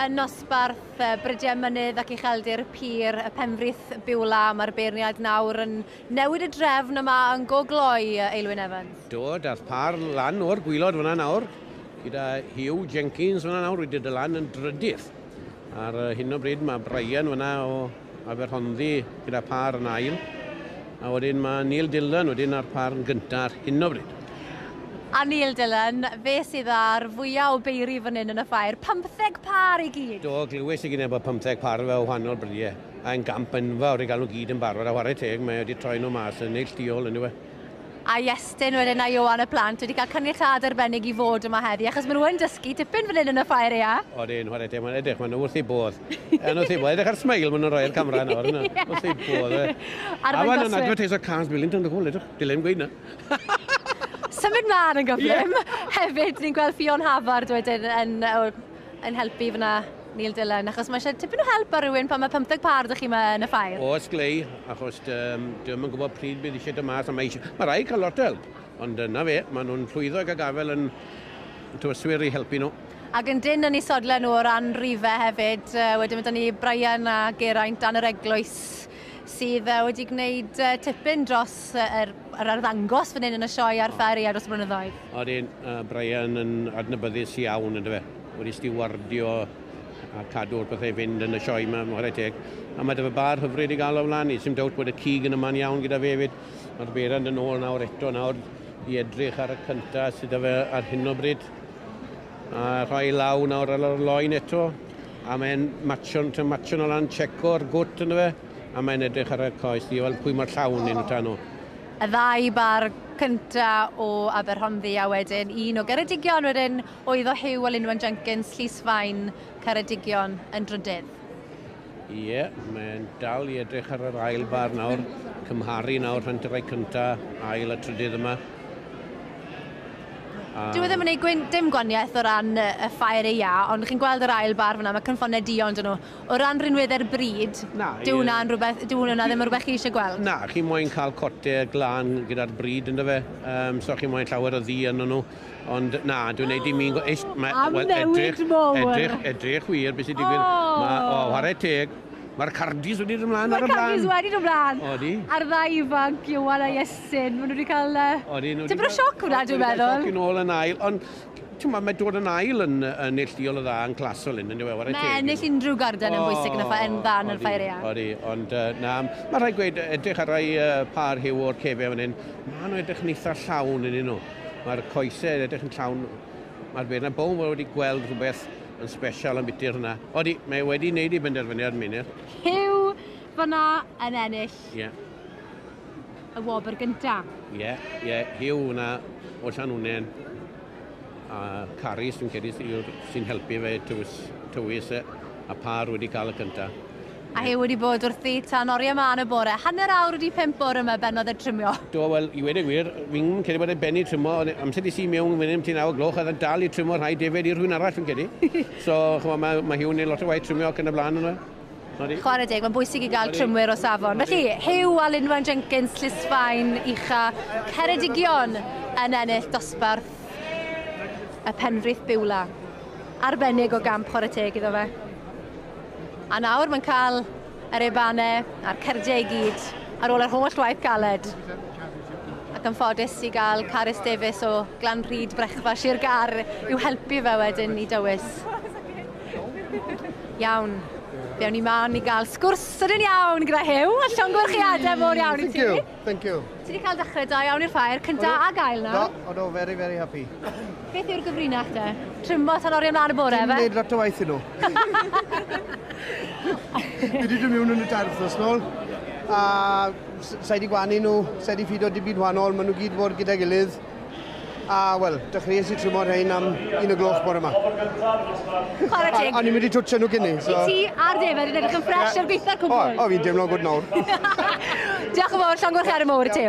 Yn nosbarth Brydiau Mynydd ac Ucheldir Pur y Penfrith Biwla, mae'r beirniad nawr yn newid y drefn yma yn go gloi, Aelwyn Evans. Do, dath par lan o'r gwylod fyna nawr, gyda Hugh Jenkins fyna nawr wedi dod lan yn drydydd. Ar hyn o bryd mae Brian fyna o Aberhonddu gyda par yn ail. A wedyn mae Neil Dillon wedyn ar par yn gyntaf ar hyn o bryd. A Neil Dillon, fe sydd ar fwyaf o beiri fan hyn yn y ffair, 15 par i gyd. Do, glywes i gyda bod 15 par fe o wahanol brydiau. A'n gamp enfawr i gael nhw gyd yn barod, a chwarae teg, mae wedi troi nhw mas yn neilltuol yn e. A Iestyn wedyn a Ioan y plant wedi cael caniatâd arbennig i fod yma heddi, achos maen nhw yn dysgu tipyn fan hyn yn y ffair ia. Odyn, chwarae teg, mae'n edrych, maen nhw wrth eu bodd. Yn wrth eu bodd, edrych ar smile maen nhw'n rhoi ar camera nawr, yna. Wrth eu bodd, e. A maen nhw'n advertise o Cars Billington, dwi'n edrych, dilyn gweud na. Symud mlaen yn gyflym. Hefyd, ni'n gweld Ffion Hafard wedyn yn, yn helpu fyna Neil Dillon, achos mae eisiau tipyn o help ar rhywun pan mae 15 par ydych chi yma yn y ffair. Oes glei, achos dwi'm yn gwybod pryd bydd eisiau dod mas, a mae, eisiau, mae rhaid cael lot o help, ond yna fe, maen nhw'n llwyddo i gael gafel yn tywyswyr i helpu nhw. Ac yn dyn yn eu sodle nhw o ran rifau hefyd, wedyn mae 'da ni Brian a Geraint dan yr eglwys sydd wedi gwneud tipyn dros yr arddangos fan hyn yn y sioe a'r ffair aeaf dros y blynyddoedd. Odyn, Brian yn adnabyddus iawn yndyfe, wedi stiwardio a cadw'r pethau i fynd yn y sioe yma, chwarae teg. A mae 'da fe bar hyfryd i gael o flaen ni. Sim dowt bod y cig yn yma'n iawn gyda fe hefyd. Mae'r beirand yn ôl nawr eto nawr i edrych ar y cynta sydd 'da fe ar hyn o bryd. A rhoi law nawr ar y loen eto. A mae'n matcho'n matcho nhw lan, checo'r gwt ynddo fe. A mae'n edrych ar y coes i weld pwy mor llawn un nhw nhw. Y ddau bar cynta o Aberhonddu a wedyn un o Geredigion wedyn oedd o Huw a Lynwen Jenkins, Llys-faen, Ceredigion yn drydydd. Ie, yeah, mae'n dal i edrych ar yr ail bar nawr, cymharu nawr rhwng y rhai cynta, ail a trydydd yma. Dyw e ddim yn gwneud dim gwaniaeth o ran y ffair aeaf, ond chi'n gweld yr ail bar fyna, mae cynffonau duon dyn nhw. O ran rinweddau'r bryd, Na, dyw hwnna'n rhywbeth, dyw hwnna ddim yn rhywbeth chi eisiau gweld. Na, chi moyn cael cotiau glân gyda'r bryd ynddo fe. So chi moyn llawer o ddu yn nhw. Ond na, dwi'n neud i mi'n... Am newid mowr. Edrych, edrych wir, beth sy'n digwydd. Oh. Ma, o, chwarae teg, mae'r Cardis wedi dod ymlaen ar y blaen. Mae'r Cardis wedi dod ymlaen. Odi. A'r ddau ifanc, Iwan a Iestyn, maen nhw wedi cael... Odi. Tipyn o sioc hwnna, dwi'n meddwl. Sioc yn ôl yn ail, ond ti'n ma, mae dod yn ail yn neilltuol o dda yn clasol un, yn dweud, chwarae teg. Mae ennill unrhyw garden yn bwysig yn y yn dda yn y ffair aeaf. Odi, ond na, mae rhaid gweud, edrych ar rai par Huw o'r cefau fan hyn, maen nhw edrych yn eitha llawn yn nhw. Mae'r coesau yn edrych yn llawn. Mae'r beirniad bown wedi gweld rhywbeth yn special am biti'r hynna. Odi, mae wedi wneud ei benderfyniad, Meinir. Huw fyna yn ennill y wobr gynta. Ie, ie, Huw fyna o Llanwnnen a Caris, dwi'n credu, sy'n helpu fe tywys, tywys e, a par wedi cael y cynta. A Huw wedi bod wrthi tan oriau mân y bore. 5:30 bore yma bennodd e trimio. Do, wel, i weud y gwir, fi'n credu bod e'n bennu trimio, ond amser i si mewn fan hyn 9 gloch, oedd e'n dal i trimio rhai defed i rhywun arall, fi'n credu. So, ch'mo, mae Huw'n neud lot o waith trimio ac yn y blaen yna. Chwarae deg, mae'n bwysig i gael trimwyr o safon. Felly, Huw a Lynwen Jenkins, Llysfaen, Ucha, Ceredigion yn ennill dosbarth y Penfrith Biwla. Arbennig o gamp chwarae teg iddo fe. A nawr mae'n cael yr ebanau a'r cerdiau i gyd ar ôl yr holl waith galed. Ac yn ffodus i gael Carys Davies o Glanrhyd Brechfa Sir Gâr i'w helpu fe wedyn i dywys. Iawn. Fe awn ni man i gael sgwrs sydyn iawn gyda Huw, a llongyfarchiadau mowr iawn i ti. Thank you, thank you. Ti wedi cael dechrau da iawn i'r ffair, cynta a gael na? Do, o do, very, very happy. Beth yw'r gyfrinach te? Trimmo tan oriau mlaen y bore, fe? Dim neud lot o waith i nhw. Fi wedi dod mewn yn y 3 wythnos nôl, a sa i wedi gwanu nhw, sa i wedi ffido dim byd wahanol, maen nhw gyd fod gyda'i gilydd. A, wel, dechreuais i trimmo'r rhain am 1 gloch bore yma. Chwarae teg. A ni'n mynd i twtsio nhw cyn ni. So. I ti a'r defaid yn edrych yn ffres ar gweitha'r cwbl. O, fi'n teimlo'n gwd nawr. Diolch yn fawr, llongyfarchiadau mowr i ti.